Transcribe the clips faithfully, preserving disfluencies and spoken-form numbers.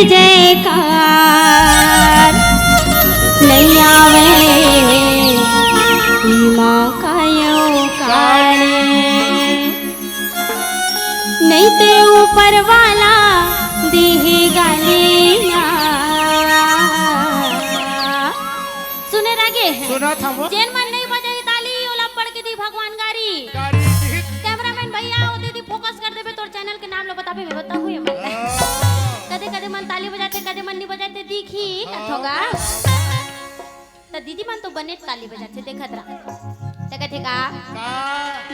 जयकार नइ आवय, इमा कायो काले। नइ ते ऊपर वाला देहे गाली ना। सुने रागे? सुनत हवं। जेन मन नइ बजाही ताली, ओला पड़ के दी भगवान गारी। गारी दी। कैमरामैन भैया, ओ दीदी फोकस कर देबे, तोर चैनल के नाम ला बताबे, मैं बताहूँ ये मन। हाँ। कदे कदे मन ताली बजाथे, कदे मन नइ बजाथे, दिखही हाँ। कथों गा। त दीदी मन तो बने ताली बजाथे, देखत रह। त कथे का? का?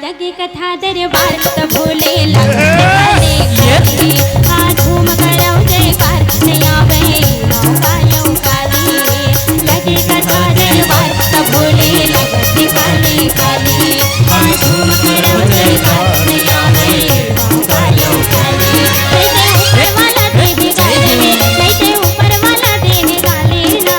लगे कथा दरबार त भोले लगथे काली। आ झूम करव जयकार, नइ आवय मौका यौ काली। लगे कथा दरबार त भोले लगथे काली काली। आ झूम करव जयकार, नइ आवय मौका यौ काली। नइ ते ऊपर वाला देवे गाली, नइ ते ऊपर वाला देवे गाली ना।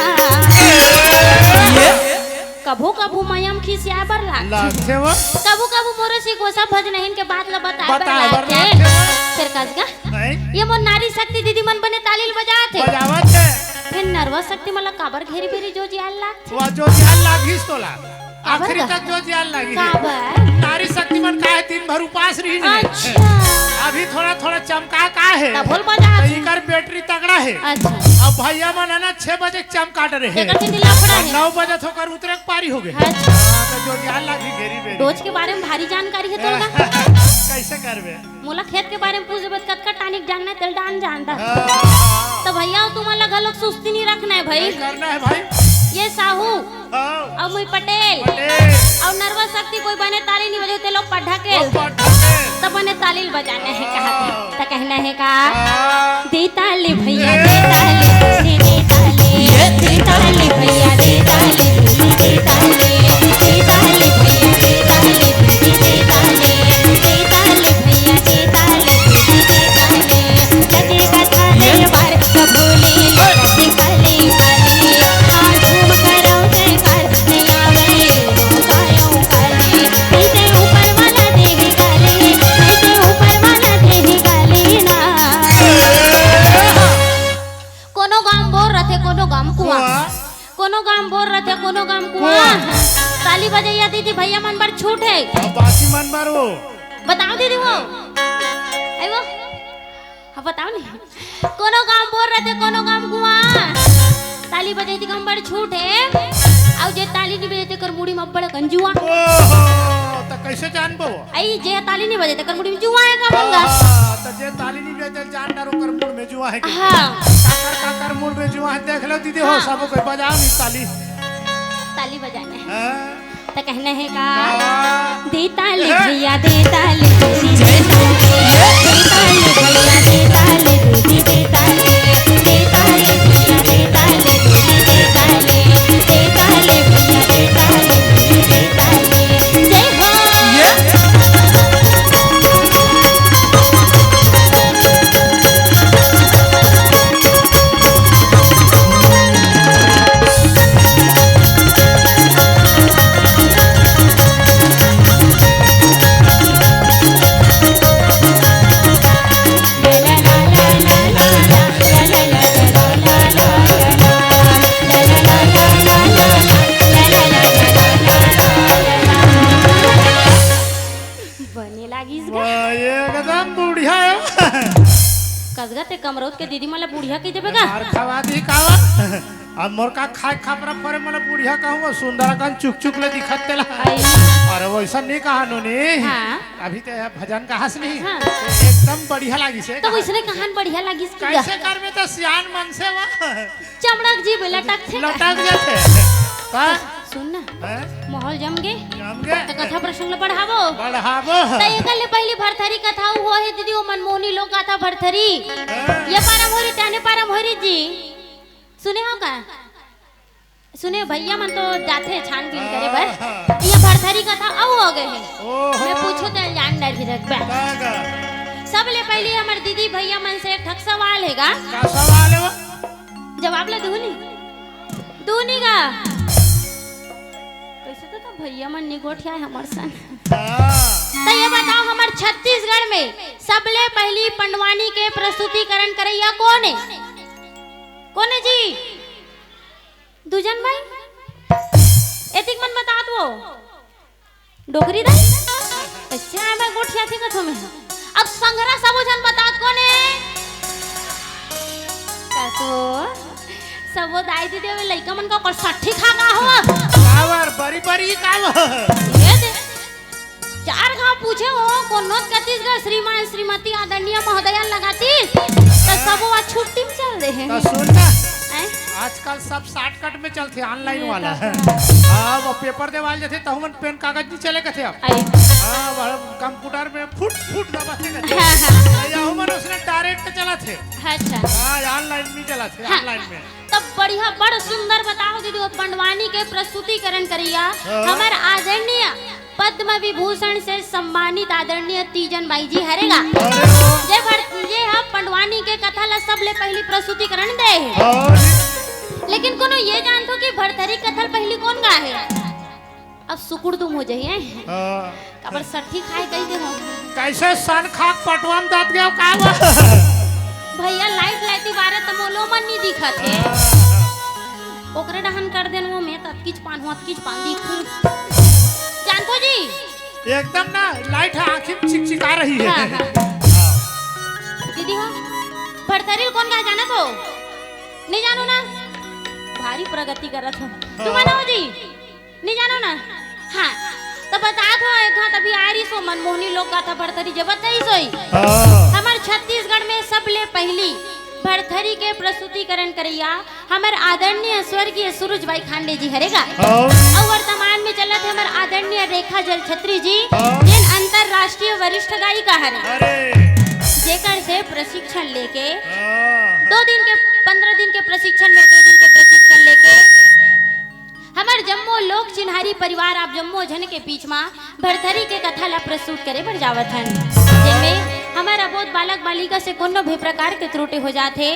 कभू कभू मया म खिसियाए बर लागथे। लागथे वो। कभू कभू मोरो से गोसा भजनहिन के बात ल बताए बर बताए बर लागथे। लागथे वो। फेर कस गा, नहीं। ये मोर नारी शक्ति दीदी मन बने ताली ल बजात हे। बजावत हे। फेर नरवा शक्ति मन ल काबर घेरी बेरी जोजियाल लागथे। वा जोजियाल लागिस तोला। काबर आखिरी गा? तक जोजियाल लागी। काबर? नारी शक्ति मन का हे, दिन भर उपास रही नहीं। अच्छा। अभी थोड़ा थोड़ा चमका का हे। तभो ल बजात त हे। इकर बैटरी तगड़ा हे। अच्छा। अब भैया मन हे ना, छह बजे चमका डरे हे। एकर सेती लफड़ा हे। नौ बजे तो ओकर उतरे के पारी हो गे। अच्छा। हाँ, त जोजियाल लागी घेरी बेरी। डोज के बारे म भारी जानकारी हे तोला। कइसे करबे? मोला खेत के बारे म पूछ देबे, कतका टानिक जानना हे, तेला डान जानता। हाँ। त भैया, तुमन ला घलोक सुस्ती नइ रखना हे भाई। नइ करना हे भाई। ये साहू हाँ। अउ मुई पटेल। पटेल। अउ नरवा शक्ति कोई बने ताली नइ बजाय, ते लोग पढ़ा के। वो पढ़ा के। त बने ताली ल बजाना हे कहा थे। हाँ। त कहना हे का? हाँ। दे ताली भैया, दे ताली, दे, दे ताली। दे ताली भैया, दे ताली, दे ताली। दे ताली भैया, दे ताली, दे ताली। दे ताली भैया, दे ताली, दे ताली। लगे कथा दरबार त भोले लगथे काली काली। हाँ, झूम करव जयकार, नइ आवय मौका यौ काली। नइ ते ऊपर वाला देवे गाली, नइ ते ऊपर वाला देवे गाली ना। कोनो गाँव बोर रथे, कोनो गाँव कुआं। कुआं। कोनो गाँव बोर रथे, कोनो गाँव कुआं। कुआं। ताली बजइया दीदी भैया मन बर छूट हे। अब बाकी मन बर वो। बताओ दीदी वो। आई वो। हाँ, बताओ नहीं। कोनो गाँव बोर रथे, कोनो गाँव कुआं। ताली बजइती गाँव बर छूट हे। अउ जे ताली नइ बजइते कर मुड़ी म अब्बड़ अकन जुआं। ओहो, त कइसे जानबो? अई, जे ताली नइ बजइते कर मुड़ी म जुआं हे का बोल गा? हाँ, त जे ताली नइ बजइते जान डर ओकर मुड़ में जुआं हे के। हाँ। काकर, काकर मुड़ में जुआं हे, देख लो दीदी हो, हाँ। सब कोई बजाओ नहीं ताली। ताली बजाना हे। हाँ। त कहना हे का? हाँ। दे ताली हे। भैया, दे ताली, दे ताली, दे ताली भैया, दे ताली, दे ताली, दे ताली भैया, दे ताली, दे ताली, दे ताली भैया, दे ताली, दे ताली। जय हो। बने लागिस गा। वाह, एकदम बुढ़िया हे। कस गा ते कमरौत के दीदी मन ला बुढ़िया कहि देबे गा? मार खवा दी का वा? अब मोर का खाय खापरा परे मोला बुढ़िया कहूँ, सुंदर अकन चुक चुक ले दिखत तेला। आई। अरे वइसन नइ कहा नोनी। हाँ। अभी ते भजन कहास नहीं। हाँ। एकदम बढ़िया लागिस हे त कहा। वइसने कहान बढ़िया लागिस कि गा? कइसे करबे त सियान मनसे वा। चमड़क जीभ लटकथे का? लटक जाथे। का? सुन ना। हैं? माहौल जम गे। जम गे। त कथा प्रसंग ल बढ़ाबो। बढ़ाबो। त एकर ले पहिली भरथरी कथा अउ होहे दीदी, वो मनमोहनी लोक गाथा भरथरी। हैं? ये पारा म होरी, त्याने पारा म होरी जी। सुने हो का? सुने, भैया मन तो जाथे छानबीन करे बर। हाँ, हाँ। ये भरथरी कथा अउ हो गे हे। ओहो। मैं पूछूँ त जान डरही रखबे। का, का? सबले पहिली हमर दीदी भैया मन से एक ठक सवाल हे गा। का सवाल हे वो? जवाब ला दूँ नी? दूँ नी गा। कइसे तो, तो भैया मन नइ गोठियाय हमर सन। हाँ। त ये बताओ, हमर छत्तीसगढ़ में सबले पहिली पंडवानी के प्रस्तुतिकरण करइया कोन हे? कोने जी? दू झन भाई? एतिक मन बतात वो। डोकरी दाई? कइसे आय मैं गोठियाथे कथो मैं? अब संघरा सबो झन बतात कोने? कसो? सबो दाई दीदी, अबे लइका मन का ओकर सट्ठी खा गा हो? काबर बरी बरी काबर? ये दे। चार घांव पूछे हो, कोनो कतिस गा श्रीमान, श्रीमती, आदरणीय महोदया लगातीस, त सबो आज छुट्टी में चल दे हे। त सुन ना, हैं? आजकल सब शॉर्टकट में चलथे, ऑनलाइन ये वाला। तो है। हाँ, वो पेपर देवाल जथे, तहु मन पेन कागज नहीं चले कथे अब। आई। हाँ, वो कंप्यूटर में फुट फुट दबाथे कथे। हाँ, हाँ। या मन उसने डायरेक्ट चलाथे। अच्छा। हाँ, ऑनलाइन नहीं चलाथे, हाँ। ऑनलाइन में। तब बढ़िया, बड़ सुंदर बताओ दीदी, वो पंडवानी के प्रस्तुतिकरण करइया हाँ। हमर आदरणीय पद्म विभूषण से सम्मानित आदरणीय तीजन बाई जी हरे गा। अरे वाह। जे भर, जे ह पंडवानी के कथा ला सबले पहिली प्रस्तुतिकरण दे हे। हाँ। लेकिन कोनो ये जानथो कि भरथरी कथा ल पहिली कोन गा हे? अब सुकुड़ दुम हो जाही, हैं? हाँ। काबर सट्ठी खाय कहि दे हो। कइसे सन खाक पटवा म दत गेव का वो? भइया, लाइट लाइट बारे त मोलो मन नहीं दिखत हे। ओकरे डहन कर देन वो में ततकीच पान हुआ, ततकीच पान दिख। जानथो जी? एकदम ना, लाइट ह आँखी में चिकचिका रही है। हाँ, हाँ। दीदी हो, भरथरी ल कोन गा हे जानथो? नहीं जानो ना? भारी प्रगति करत हो। हाँ। तुम मानो जी? नहीं जानो ना? हाँ, त बतात हो, एक घात अभी आय रहिस वो मनमोहनी लोक गाथा भरथरी जे बताइस होही। हाँ। हमर छत्तीसगढ़ में सबले पहिली भरथरी के प्रस्तुतिकरण करइया हमर आदरणीय स्वर्गीय सुरुज बाई खांडे जी हरे गा। हाँ। अउ वर्तमान में चलत हे हमर आदरणीय रेखा जलछत्री जी, हाँ। जेन अंतर्राष्ट्रीय वरिष्ठ गायिका हरे। अरे। जेकर से प्रशिक्षण लेके हाँ। दो दिन के, पन्द्रह दिन के प्रशिक्षण में, दो दिन के प्रशिक्षण लेके हमर जम्मो लोक चिन्हारी परिवार आप जम्मो झन के बीच म भरथरी के कथा ला प्रस्तुत करे बर जावत हन, जेमे हमर अबोध बालक बालिका से कोनो भी प्रकार के त्रुटि हो जात हे,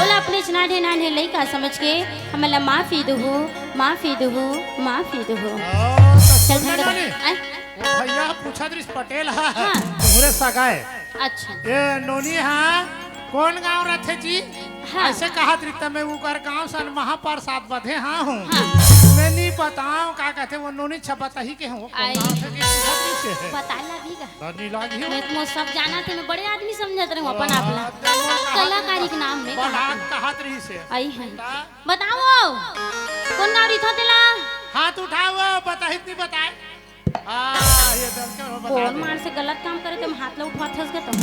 ओला अपनेच नान्हे नान्हे लइका समझ के हमन ला माफी दुहू, माफी दुहू, माफी दुहू। हाँ, तो चल सुन ना धन्यवाद। नोनी। आय? वो भइया पूछत रहिस पटेल हा, हाँ। तुहरे सगा ए। अच्छा। ये नोनी हा, कोन गांव रथे जी? हाँ। अइसे कहत रहिस त मैं उकर गांव सन महाप्रसाद बधे हाँ हूँ। हाँ। मैं नहीं बताऊँ का कहथे वो नोनी छबा तही के हूँ। आई। गांव से के पूछत रहिस हे। बता ला भी गा। त नहीं लागी हो। मैं तो सब जाना थे, मैं बड़े आदमी समझत रहे हूँ अपन आप ला। हाँ, तो वो कहत कलाकारी के नाम में बड़ा कहत रहिस हे। आई है। ता बताओ, कोन गांव रहिथो तेला? हाथ उठाओ, बताहित नहीं बताए। आ, ये दल के हो, बता कोन दे। मार से गलत काम करे, तुम हाथ ला उठवात हस गा तुम।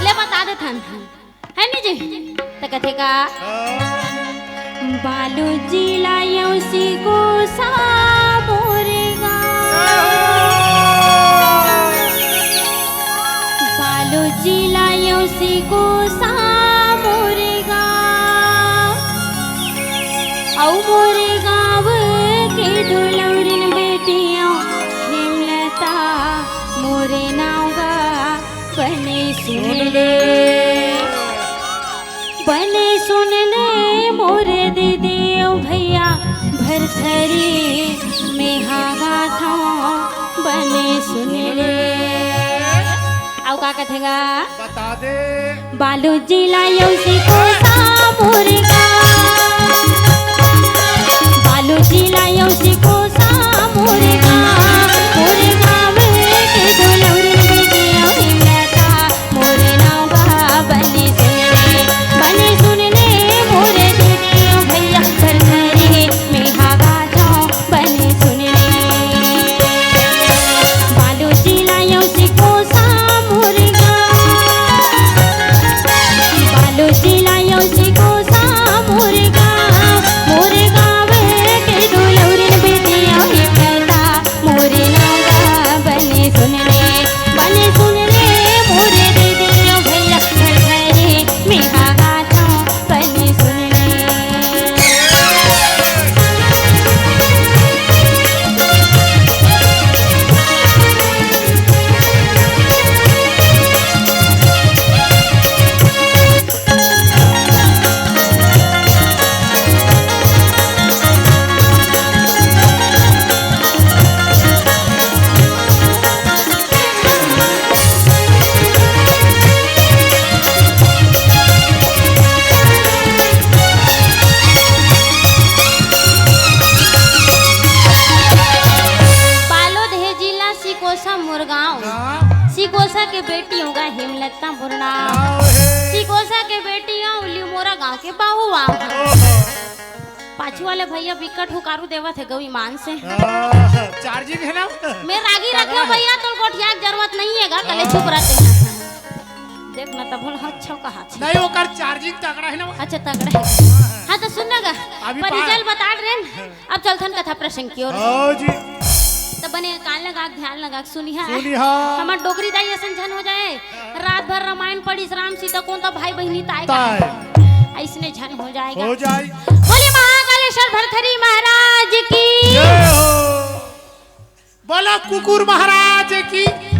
ले बता देथन। है नी जी? त कथे का? हाँ। बालू जिला यौसी को सा मोरे गा। बालू जिला यौसी को सा मोरे गा। अउ मोरे गाँव के ढोलौरिन बेटिया हेमलता मोरे नाव गा बने सुन ले, बने सुन ले मोरे दीदी अउ भैया भरथरी में हा गाथों बने सुन ले। अउ का कथे गा? बता दे। बालू जिला यौसी को सा मोरे गा। बालू जिला यौसी को सा मोरे गा। मोरे गाँव के ढोलौरी दीदी अउ हेमलता मोरे नाव गा बने सुन ले, बने सुन ले मोरे दीदी अउ भैया भरथरी में हा गाथों बने सुन ले। बालू जिला यौसी को सा मोरे गा। बालू जिला यौसी को सा मोरे गा। मोरे गाँव के ढोलौरिन बेटी सिकोसा मोर गाँव। गाँव। सिकोसा के बेटी होगा हेमलता मोर नाम। नाम हे। सिकोसा के बेटी हूँ, लिमोरा गाँव के बाहू आँव। ओहो। पाछू वाले भैया बिकट हुकारू देवत हे गौ ईमान से। आह, चार्जिंग हे ना? मैं रागी तगड़ा रखे हे। भैया, तोर गोठिया के जरूरत नहीं हे गा, तले चुप रहते हैं। देख ना, तब बोल, हाँ, अच्छा कहा छे। नहीं, ओकर चार्जिंग तगड़ा हे ना। अच्छा, तगड़ा हे। हाँ, तो सुन ना गा, अभी परिचय पा- बता रहे हैं। अब चलथन कथा प्रसंग की ओर। हाँ जी। तो बने कान लगा के, ध्यान लगा के सुनिहा। सुनिहा। हमर डोकरी दाई असन झन हो जाए, रात भर रामायण पढ़िस, राम सीता कोन तो भाई बहिनी ताय ताय। का। अइसने झन हो जाएगा। हो जाए। बोली महाकालेश्वर भरथरी महाराज की। जय हो। बोलो कुकुर महाराज की।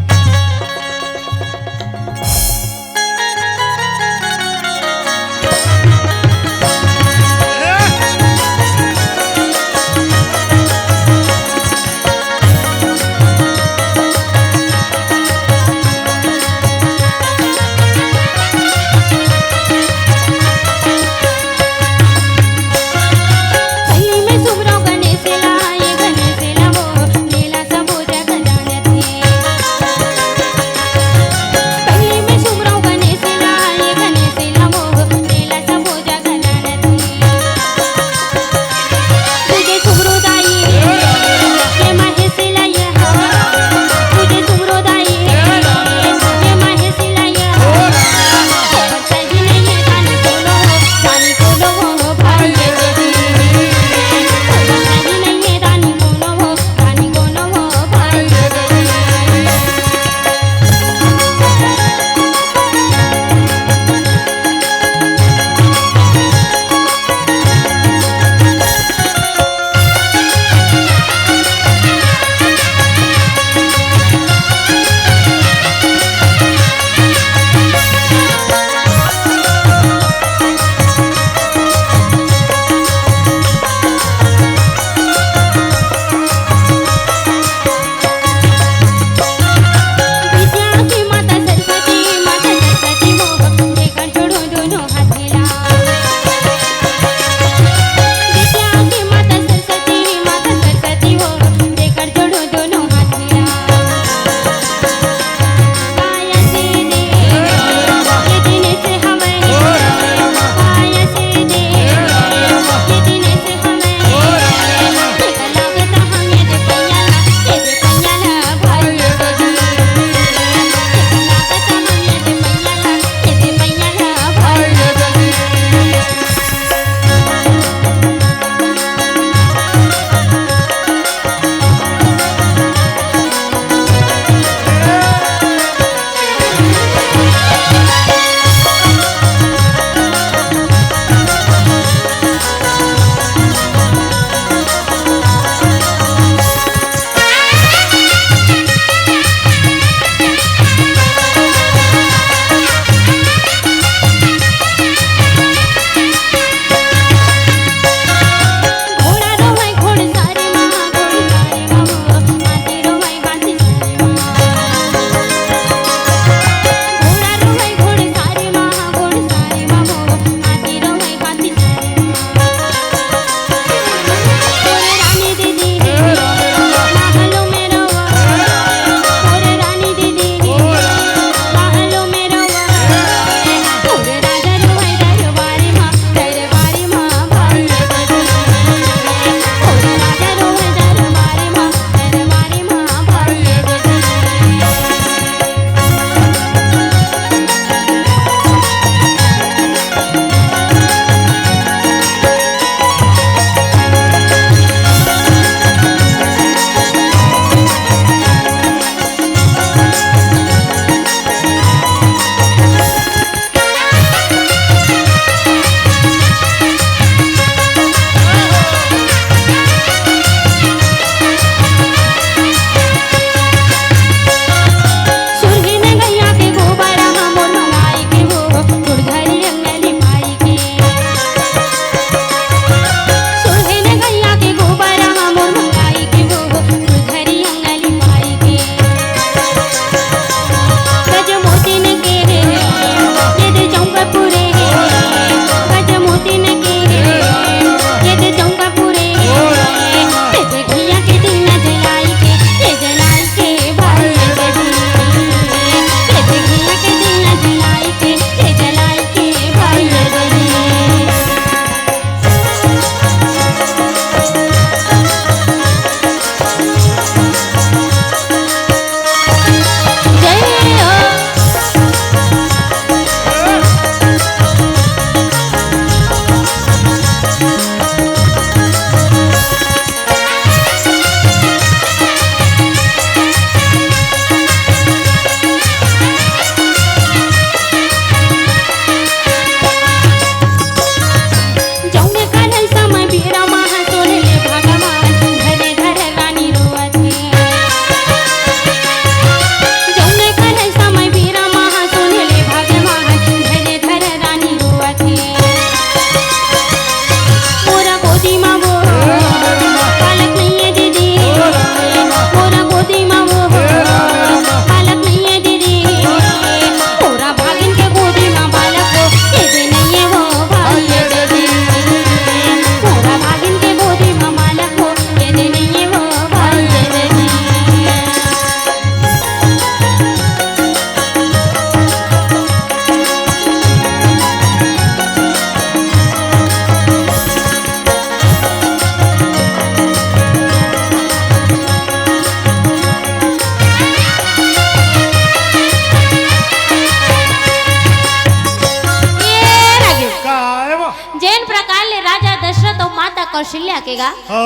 कौशल्या के गा। हो।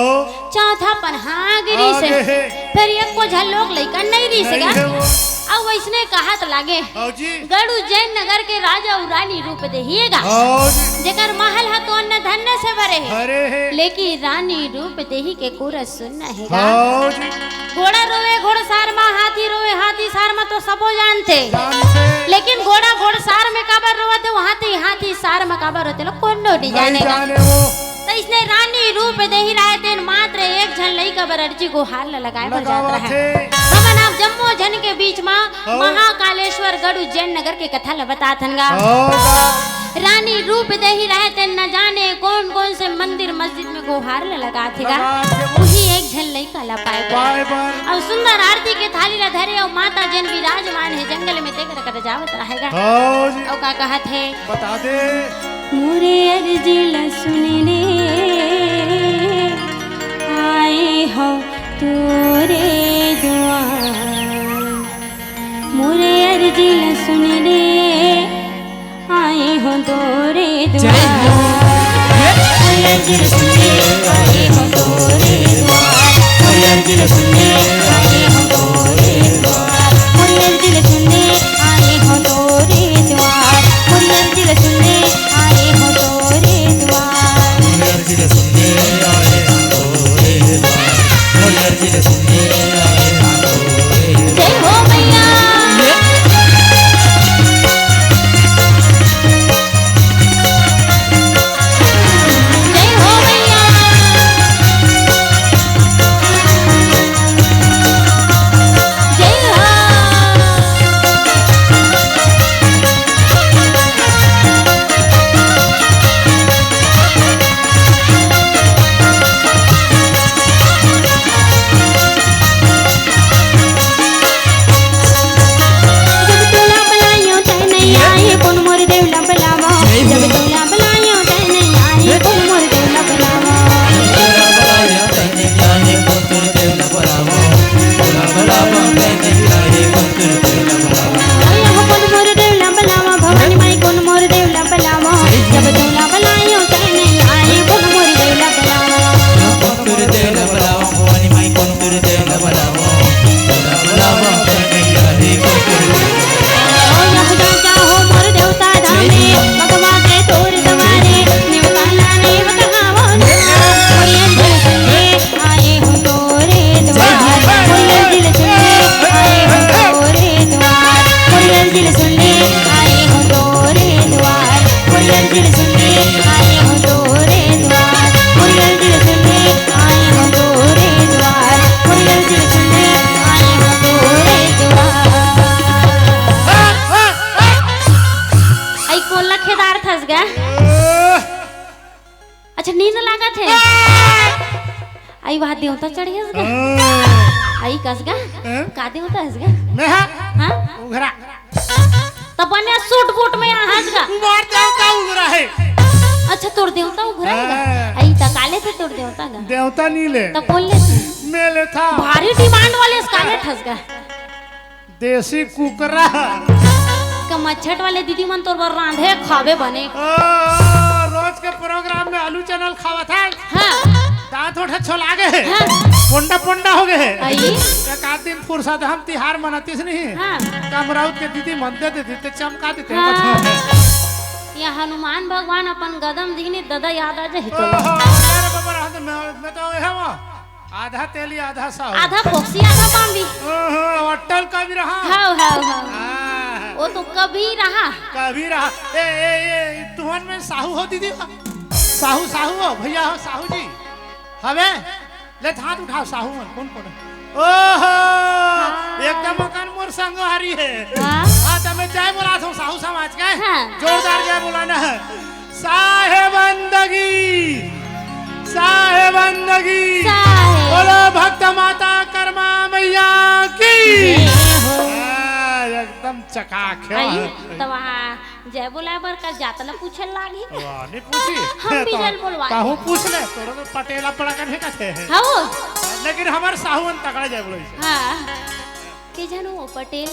चौथा पनहा गिरिस हे। आगे हे। फेर एको झन लोग लइका नइ रिहिस हे गा। नइ हे वो। अउ वइसने कहत लागे। हो जी। गढ़ उज्जैन नगर के राजा अउ रानी रूप देही हे गा। हो जी। जेकर महल ह तो अन्न धन्य से भरे हे। भरे हे। लेकिन रानी रूप देही के कोरस सुन हे गा। हो जी। घोड़ा रोवे घोड़सार म, हाथी रोवे हाथी सार म तो सबो जानथे। जानथे। लेकिन घोड़ा घोड़सार म काबर रोवत हे, हाथी हाथी सार म काबर रोथे, लो कोनो नइ नइ जाने गा। जाने वो। त इसने रानी रूप देही राहय तेन मात्र एक झन लइका बर अर्जी गुहार ल लगाए बर जात लगावत राहय। हे। हमन आप जम्मो झन के बीच म हो। महाकालेश्वर गढ़ उज्जैन नगर के कथा ल बतात हन गा। हो गा। रानी रूप देही राहय तेन न जाने कोन कोन से मंदिर मस्जिद म गुहार ल लगात हे गा। लगात हे। उही एक झन लइका ल पाए बर। पाए बर। अउ सुंदर आरती के थाली ल धरे अउ माता जेन विराजमान हे जंगल म तेकर कर जावत राहय गा। हो जी। अउ का कहत हे? बता दे। मोरे अर्जी ल सुन ले, आए हंव तोरे दुआर। मोरे अर्जी ल सुन ले, आए हंव तोरे जय हो। दुआर। मोरे अर्जी ल सुन ले, आए हंव तोरे दुआर। मोरे अर्जी ल सुन ले, आए हंव तोरे दुआर। मोरे अर्जी ल सुन ले, आए हंव तोरे दुआर। मोरे अर्जी ल सुन ले, आए हंव तोरे दुआर। मोरे अर्जी ल सुन ले, आए हंव तोरे दुआर। मोरे अर्जी ल सुन ले, आए हंव तोरे दुआर। जय हो मैया। जय हो मैया। जय हो। जब तोला बलायो तै नइ आए, कोन मोर देव ला बलावा। जब तोला बलायो तै नइ आए, कोन मोर देव ला बलावा। अरे हो कोन मोर देव ला बलावा, भवानी माई कोन मोर देव ला बलावा। जब तोला बलायो तै नइ आए, कोन मोर देव ला बलावा। ओ यह राजा हो मोर देवता धाम में, बघवा के तोर सवारे, नेवता ला नेवत हावो ना। मोर अर्जी ल सुन ले, आए हंव तोरे दुआर। मोर अर्जी ल सुन ले, आए हंव तोरे दुआर। मोर अर्जी ल सुन ले, आए हंव तोरे दुआर। मोर अर्जी ल सुन ले, आए हंव तोरे दुआर। मोर अर्जी ल सुन ले, आए हंव तोरे दुआर। मोर अर्जी ल सुन ले, आए हंव तोरे दुआर। अई कोन ला खेदारथस गा? अच्छा, नींद लागत हे? अई वाह, देवता चढ़ियस गा? अई कस गा? हाँ। का देवता हस गा? मैं हा? हाँ? उघरा। त बने सूट बूट में आहस गा? मोर देवता उघरा हे। अच्छा, तोर देवता उघरा हे गा? हाँ। अई त काले थे तोर देवता गा? देवता नइ ले। त कोन ले थे? मैं लेथंव। भारी डिमांड वाले काले ठस गा? देसी कुकरा। कमच्छट वाले दीदी मन तोर बर रांधे खाबे बने। ओ, रोज के प्रोग्राम में आलू चैनल खावत हे। हाँ। दांत ओठ छोला गे हे। हाँ। पोंडा पोंडा हो गे हे। अई। एक आध दिन फुरसत हम तिहार मनातिस नहीं। हाँ। कमराउत के दीदी मन दे देती, ते चमका देते। हाँ। या हनुमान भगवान अपन गदम दीनी ददा याद आ जाही तो। ओहो, अरे बाबा, रहत मैं, मैं तो यह हूँ। आधा तेली, आधा साहू। आधा फोक्सी, आधा बाम्बी। ओहो, अटल कभी रहा। हाव, हाव, हाव। हाँ। वो तो कभी रहा। कभी रहा। ए, ए, ए, तुहन में साहू हो दीदी? साहू, साहू हो, भैया हो, साहू जी। हवे? ले हाथ उठाओ, साहू मन, कोन, कोन? ओहो! हाँ। एकदम अकन मोर संगवारी हे। हाँ। हाँ, त मैं जय बोलाथंव, साहू समाज के। हाँ। जोरदार जय बोलाना हे। साहेबंदगी, साहेबंदगी। साहेब। बोलो भक्त माता कर्मा मैया की। जय हो। हाँ, एकदम चकाखे। आई, त वहाँ जय बोलाए बर का जात ल पूछे लागही। वाह, नहीं पूछी। हम भी तो जल बोलवा कहूँ पूछ ले, तोरो तो पटेला पड़ा कन हे कथे। हाँ। लेकिन हमर साहू मन तगड़ा जय बोले। हाँ। के जानू वो पटेल?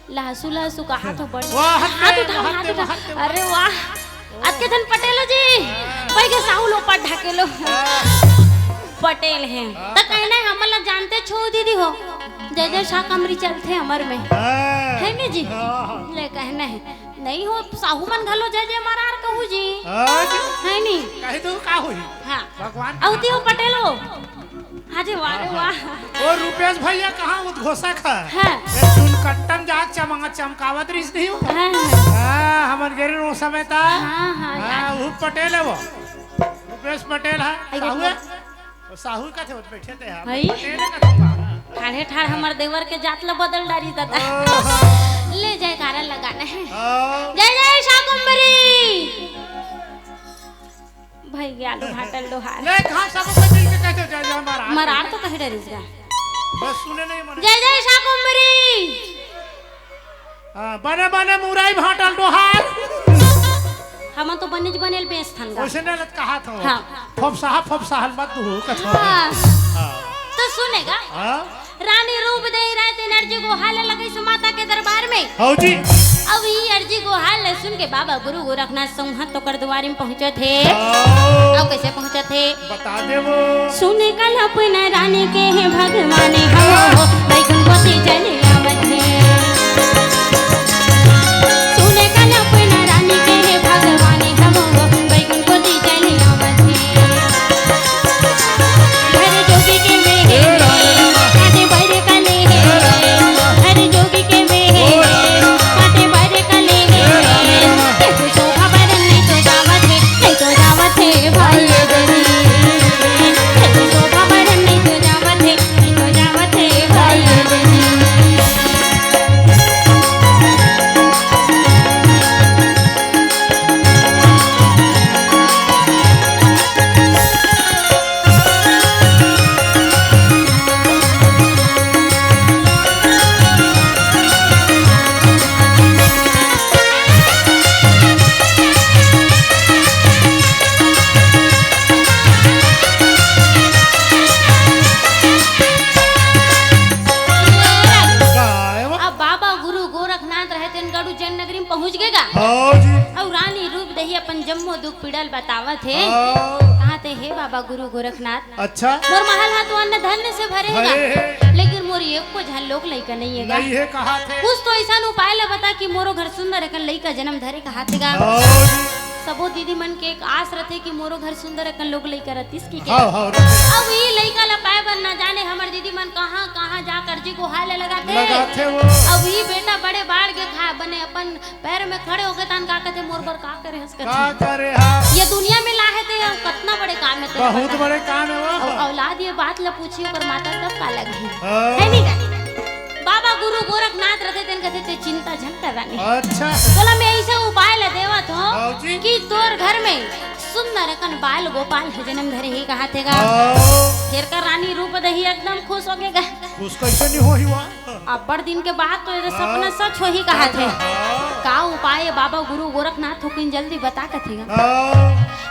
लहसू, लहसू कहा तो बड़। वाह, हाथ उठा, हाथ उठा। अरे वाह। अतके झन पटेल जी। पै के साहू लो पट ढाके लो। हाँ। पटेल हे। हाँ। त कहना हे, हमन ला जानते छो दीदी हो। जय जय शाकंभरी चलथे हमर में। हाँ। हे नी जी? हाँ। ले कहना हे। नहीं हो, साहू मन घलो जय जय मरार कहू जी। हाँ जी। हे नी? कहे तो का होही? हाँ। भगवान अउ का ती हो पटेल हो। हाँ जी, वाह रे वाह। हाँ। ओ रूपेश भैया कहाँ उद्घोषक हे? हाँ। ये चुनकट्टम जात चमंगा चमकावत रहिस नहीं हो? हाँ। हाँ, हमन गे रहेन ओ समय ता। हाँ, हाँ, हाँ, याद हे। वो पटेल हे वो। रूपेश पटेल हे। आई साहू देखो। हे? वो साहू कथे वो बैठे थे हम। हई? पटेल कथे का? ठाढ़े ठाढ़ हमर देवर के जात ला बदल डारी दादा। ओहो। ले जयकारा लगाना हे। हाँ। जय जय शाकंभरी। भई गे आलू भांटा ल डोहार। ले, कहाँ सब कोई मिल के कहते जय जय मरार। मरार तो कहे डरिस गा। बस सुने नहीं मने। जय जय शाकंभरी। हाँ, बने बने मुरई भांटा ल डोहार। हमन तो बनेच बने ल बेचथन गा। वैसे नहीं लत कहा था। हाँ। फबसाहा, फबसाहा ल मत दू, कथा। हाँ। हाँ। तो सुने गा। हाँ। रानी रूप देही रहिथे अर्जी गोहार लगइस माता के दरबार में। हौ जी। अब ई अर्जी गोहार ल सुन के बाबा गुरु गोरखनाथ संघत ओकर दुआरी में पहुंचत हे। हौ। अब कइसे पहुंचत हे? बता दे वो। सुने कल्पना रानी के हे भगवान हो, बैकुंठ कोती चले आवत हे। सुने कल्पना रानी के हे भगवान हो, बैकुंठ कोती चले आवत हे। घर जोगी के में हे, काटे बैर कले हे। घर जोगी के में हे, काटे बैर कले हे। हे तो शोभा बरन नहीं तो जावत हे, नहीं तो जावत हे भाई बहिनी। हे तो शोभा बरन नहीं तो जावत हे, नहीं तो जावत हे भाई बहिनी। का हे वो? अब बाबा गुरु गोरखनाथ रहे तेन गड़ू जैन नगरी में पहुंच गे गा। हौ जी। अउ रानी रूप देही अपन जम्मो दुख पीड़ा ल बतावत हे। हौ। कहाथे, हे बाबा गुरु गोरखनाथ, अच्छा। मोर महल हा तो अन्न धन से भरे हे गा, भरे हे। लेकिन मोर एको झन लोग लइका नइ हे गा। नइ हे कहाथे। कुछ तो अइसन उपाय ल बता कि मोरो घर सुंदर अकन लइका जनम धरे कहाथे गा। हौ जी। सबो दीदी मन के एक आस रथे कि मोरो घर सुंदर अकन लोग लइका रतिस कि के। हौ, हौ, रथे। अब ई लइका ल पाए बर ना जाने हमर दीदी मन कहाँ, कहाँ जा कर जी गोहार ल लगाथे। लगाथे वो। अब ई बेटा बड़े बाढ़ के खा बने अपन पैर में खड़े होके तान का कथे, मोर बर का करे हस कथे। का करे हा? ये दुनिया में लाहे ते, कतना बड़े काम हे तेरे बहुत बता। बड़े काम हे वो। अउ औलाद ये बात ल पूछी ओकर माता तब का लगही। हाँ। हे नी? बाबा गुरु गोरखनाथ रथे तेन कथे, ते चिंता झन कर रानी। अच्छा। बोला, मैं अइसे उपाय ल देवत हौं हाँ जी। कि तोर घर में सुंदर अकन बाल गोपाल ह जनम धरे हे कहाथे गा। हाँ। फेर कर रानी रूप देही एकदम खुश होगे गा। खुश कइसे नइ होही वा? अब्बड़ दिन के बाद तो ये सपना हाँ। सच होही कहाथे। हाँ। का उपाय हे बाबा गुरु गोरखनाथ, थोकिन जल्दी बता कथे गा। हाँ।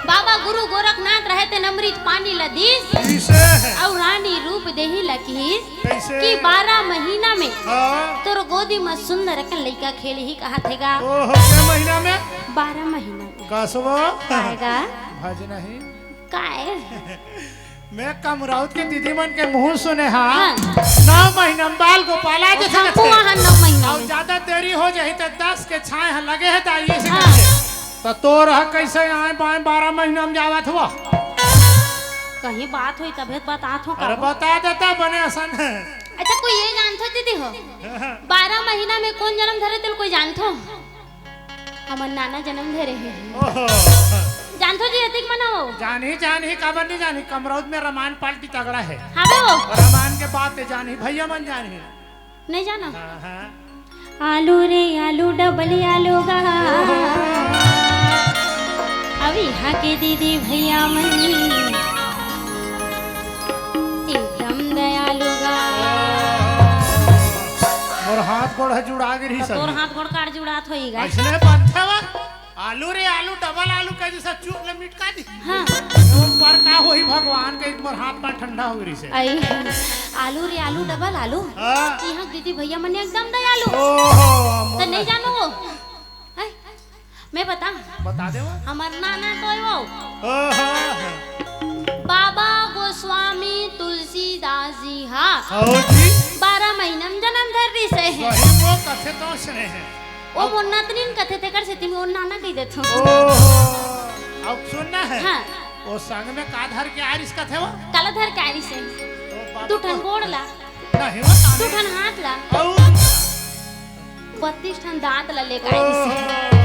बाबा गुरु गोरखनाथ रहे तेन अमृत पानी ल दीस। दीस हे। अउ रानी रूप देही ल किहिस कइसे? कि बारह महीना में हाँ। तोर गोदी म सुंदर अकन लइका खेलही कहाथे गा। ओहो, कै महीना में? बारह महीना में। कसबो? काय गा? भज नहीं। काय? मैं कमरौत के दीदी मन के मुंह सुने हा। हाँ। नौ महीना में बाल गोपाल आ जथे हमको कथे। वहाँ नौ महीना अउ में। ज्यादा देरी हो जाही त दस के छाय ह लगे हे दाई से हाँ। कथे। त तोर ह कइसे आए बाएं बारह महीना में जावत हवा? कहीं बात होही तभे त बतात हौं अरे का। बता देता बने असन। अच्छा कोई ये जानथो दीदी हो? बारह महीना में कोन जनम धरे तेला कोई जानथो? हमर नाना जनम धरे हे। ओहो। जानथो जी, अतिक मना हो। जानही, जानही, काबर नइ जानही? कमरौद में रामायण पार्टी तगड़ा हे। हावे वो। रामायण के बात ते जानही, भैया मन जानही। नइ जाना? हाँ, हाँ। आलू रे आलू, डबल आलू गा। ओहो। अब इहाँ के दीदी भैया मन एकदम दयालु गा। मोर हाथ गोड़ ह जुड़ा गे रहिस तोर अभी। हाथ गोड़ कार जुड़ात होही गा। अइसने बनथे वा। आलू रे आलू, डबल आलू कहि दिस, चूक ले मिटका दिस। हाँ। वो पर का होही भगवान के, मोर हाथ पाँव ठंडा हो गे रहिस। आई, आलू रे आलू, डबल आलू। हाँ। इहाँ दीदी भैया मन एकदम दयालु। ओहो, त मोर नहीं जानो वो। हैं? मैं बता। बता दे वो। हमर नाना टोय वो। ओहो। बाबा गोस्वामी तुलसीदास जी हा। हव जी। बारह महीना में जन्म धर रिहिस हे। सही वो कथे तो सुने हे। वो मोर नतनीन कथे, तेकर सेती मैं वो नाना कहि देथंव। ओहो। अब सुनना हे। हाँ। वो संग में का धर के आय रिहिस कथे वो? काला धर के आय रिहिस हे। वो बात दू ठन तो गोड़ ला। नहीं, वो दू ठन हाथ ला। अउ बत्तीस ठन दांत ला लेके आय रिहिस हे। ओहो।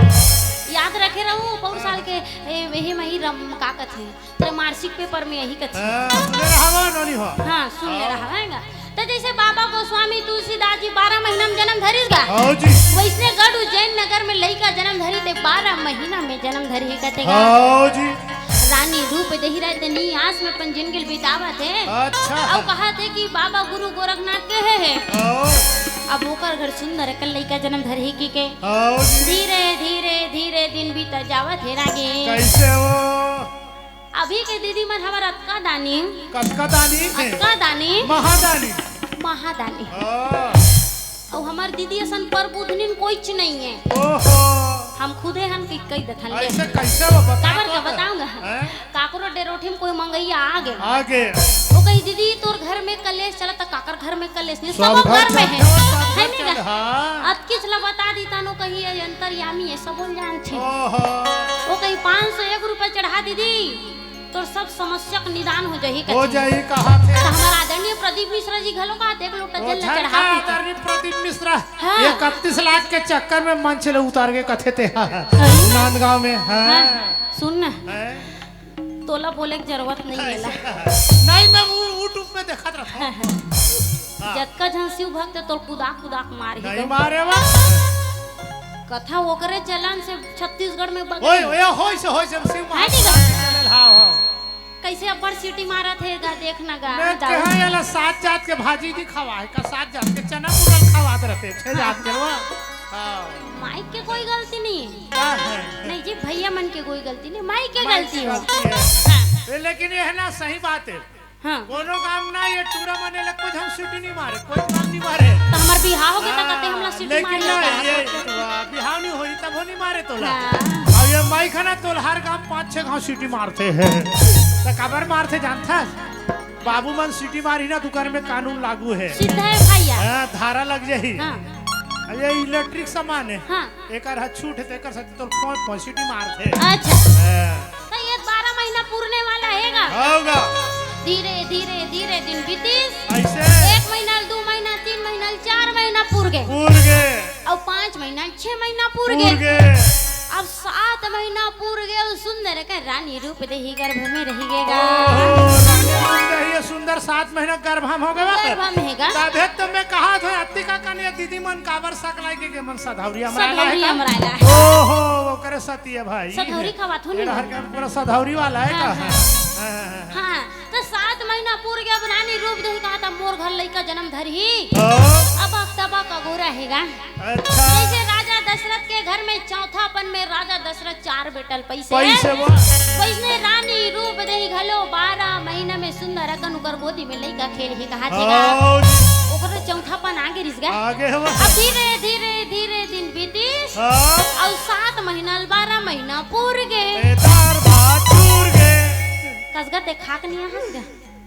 याद रखे रहू, पौर साल के, ए, एही मही रम, का कथे, तेरे मासिक पेपर में यही कथे। हाँ, सुने रहवा नोनी हो। हाँ, सुन ले हाँ। रहा है गा। तो जैसे बाबा गोस्वामी तुलसीदास जी बारह महीना में जन्म धरिस गा, हाँ जी। वैसने गढ़ उज्जैन नगर में लइका जन्म धरी ते बारह महीना में जन्म धरी कथे गा। हाँ जी। रानी रूप देही रहते नी आस में अपन जिनगी बितावत हे। अच्छा। अउ कहत हे कि बाबा गुरु गोरखनाथ के हे, हे। हाँ। अब ओकर घर सुंदर अकन लइका जन्म धरही कहिके। हाँ जी। धीरे, धीरे, धीरे दिन बीता जावत हे रागे। कैसे हो? अभी के दीदी मन हमर अतका दानी। कतका दानी? अतका दानी। महादानी। महादानी। हाँ। अउ हमर दीदी असन परबुधनिन कोईच नइ हे। ओहो। हम खुदे हन कि कहि देथन ले। ऐसे कैसे हो? बता काबर तो का है। बताऊंगा? हैं? काकरो डेरोठी में कोई मंगइया आ गे। आ गे। वो कही, "दीदी, तोर घर में कलेश चलत, काकर घर में कलेश नहीं, सब सबो घर घर में हे।" चलत, सब है घर नहीं चलत, गा? हाँ। अतकीच ला बता दी तानो कही, "ये अंतर्यामी हे, सबो जानथे।" ओहो। वो कही, "पाँच सौ एक रुपया चढ़ा दीदी, तोर सब समस्या के निदान हो जाही," हो कथे। जाही, कहा थे। तो हमारा आदरणीय प्रदीप मिश्रा जी घलो कहा, "देख लो, वो टजल ला झन चढ़ा का दी।" आदरणीय प्रदीप मिश्रा, हाँ। ये इकतीस लाख के चक्कर में मंच ले उतार के कथे ते, हाँ। सही। नांदगांव में, हाँ। हाँ, सुन ना। हैं? तोला बोले के जरूरत नहीं है ला। नहीं, मैं वो YouTube पे देखत रहता हूँ। हाँ। जतका झन शिव भक्त तोल कुदाक कुदाक मार ही नहीं गो। मारे वा। कथा ओकरे चलन से छत्तीसगढ़ में बदल ओए, ओए, होय से, होय से, शिव है महात्मा नहीं बा? के चैनल, हाँ, हाँ। कैसे अब्बड़ सीटी मारत हे गा, देख ना गा, मैं दाऊ। कहा ये ला सात जात के भाजी नहीं खवा है, का सात जात के चना मुरल खवा दे रहते, छह जात के वा। हाँ। माइक के कोई गलती नहीं है। का है? नहीं जी, भैया मन के कोई गलती नहीं, माइक के माइक गलती के हो। गलती है। हाँ। ए, लेकिन ये है ना, सही बात है। हाँ। कोनो काम ना, ये टूरा मने लग कुछ हम सीटी नहीं मारे, कोई काम नहीं मारे। तो हमार बिहाव हो गया, तो हाँ, कहते हम लोग सीटी लेकिन मारे ना, होता। ये, वाह, बिहाव नहीं होई, तब हो नहीं मारे तोला। हाँ। अब ये माइक है ना, तोल हर गांव पाँच छह गांव सीटी मारते हैं। तो काबर मारते जानता है? बाबू मन सीटी मारी ना, दुकान में कानून लागू है। सीधा है भैया। हाँ, धारा लग जाही। हाँ। अब ये इलेक्ट्रिक सामान है। हाँ। एकर ह छूट है, तेकर सेती तोर फोन, फोन सीटी मारथे। अच्छा। हाँ। तो ये बारह महीना पूरने वाला है गा। होगा। धीरे, धीरे, धीरे दिन बीतीस। ऐसे? एक महीना, दू महीना, तीन महीना, चार महीना पूर गे। पूर गे। अउ पाँच महीना, छह महीना पूर गे। पूर गे। अब सात महीना पूर गे, अउ सुंदर के रानी रूप देही गर्भ में रही गे गा। ओहो, रानी रूप देही सुंदर सात महीना गर्भ में हो गवा। गर्भ में है गा। तभे तो मैं कहा था, अत्ती का कने दीदी मन काबर सकलाई के, के मन सधौरी हमरा सधौरी है का? हमरा ला। ओहो, ओकरे सती है भाई। सधौरी खवात हो नहीं? रहर के पूरा सधौरी वाला है हाँ, का? हाँ। हाँ, हाँ, हाँ, हाँ। हाँ, तो सात महीना पूर गया, अब रानी रूप देही कहा था, "मोर घर लइका जन्म धरही।" हाँ। अब अक तबक अगोरा है गा। अच्छा। जैसे राजा दशरथ के घर में चौथापन में राजा दशरथ चार बेटा ल पइसे पैसे वो। वइसने रानी रूप देही घलो बारह महीना में सुंदर अकन उकर गोदी में लइका खेलही कहा थे गा। हाँ। ओकरो चौथापन आगे रिस गा। आगे हो। अब धीरे, धीरे, धीरे दिन बीतीस। हाँ। अउ सात महीना ल बारह महीना पूर गे। ए, दार भात चूर गे। कसगत ए खाक निया हंस गा।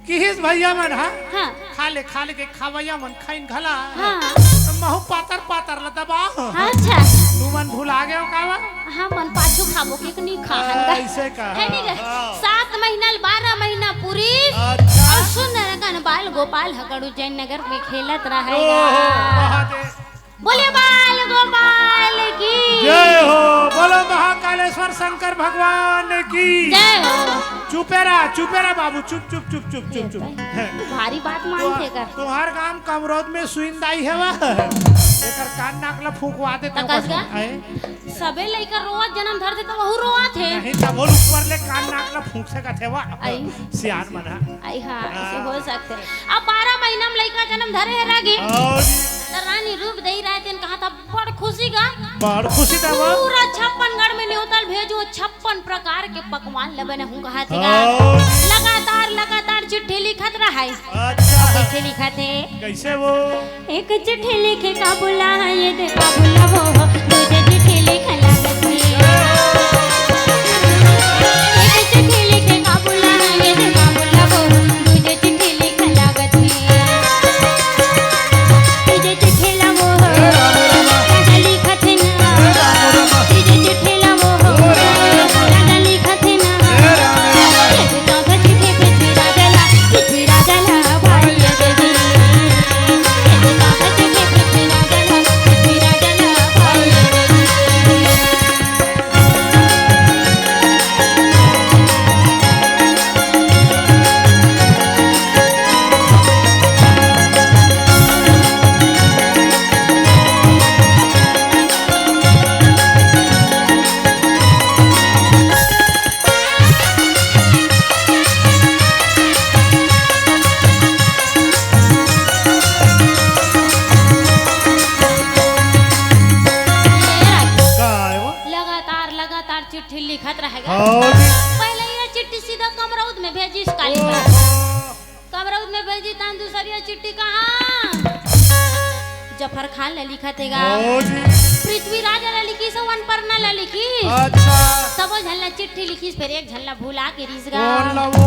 किहिस भैया मन, हाँ? हाँ। खा ले, खा ले के खवैया मन खाइन घला। हाँ। तो महू पातर पातर ल दबा। अच्छा। तू मन भुला गए हो का वा? हाँ, मन पाछू खाबो के नहीं खा हन गा। ऐसे का? है नहीं गा? हाँ। सात महीना ल बारह महीना पूरी। अच्छा। अउ सुंदर अकन बाल गोपाल ह गढ़ उज्जैन नगर में खेलत रहे ओहो, गा। महादेव। बोले बाल गोपाल की। जय हो, बोलो महाकालेश्वर शंकर भगवान की। जय हो। चुपेरा, चुपेरा बाबू, चुप, चुप, चुप, चुप, चुप, चुप। ये भाई, भारी बात मानथे कर। तुहार गांव कमरौद में सुइन दाई है वा। एकर कान नाक ला फूंकवा दे, तब तकस गा? आए। सबे लइका रोवत जन्म धरथे तो वहू रोवत हे। नहीं, तब बोल ऊपर ले कान नाक ला फूंक सकत हे वा। आई। सियान मन ह। आई हाँ, ऐसे हाँ। हो सकथे। अब बारह महीना में लइका जन्म धरे हे रागी। और? तो रानी रूप देही राय तेन कहा था, बड़ खुशी गा। बड़ खुशी था वो। पूरा छप्पन गढ़ में न्योतल भेजो, छप्पन प्रकार के पकवान ले बने हूँ कहा थे गा। और? लगातार, लगातार चिट्ठी लिखत रहा है। अच्छा। कैसे लिखत हे? कैसे वो? एक चिट्ठी लिखे का बुला, ये दे का बुला वो, दूजे चिट्ठी लिखे लागत हे। एक चिट्ठी रहेगा। हाँ जी। पहले ये चिट्ठी सीधा कमरौद में भेजिस काली। ओहो। कमरौद में भेजी, तहन दूसरी ये चिट्ठी कहाँ? जफर खान ला लिखत हे गा। हाँ जी। पृथ्वीराज ला लिखिस, अउ अनपढ़ना ला लिखिस। अच्छा। सबो झन ला चिट्ठी लिखिस, फेर एक झन ला भुला के रिस गा। कौन ला वो?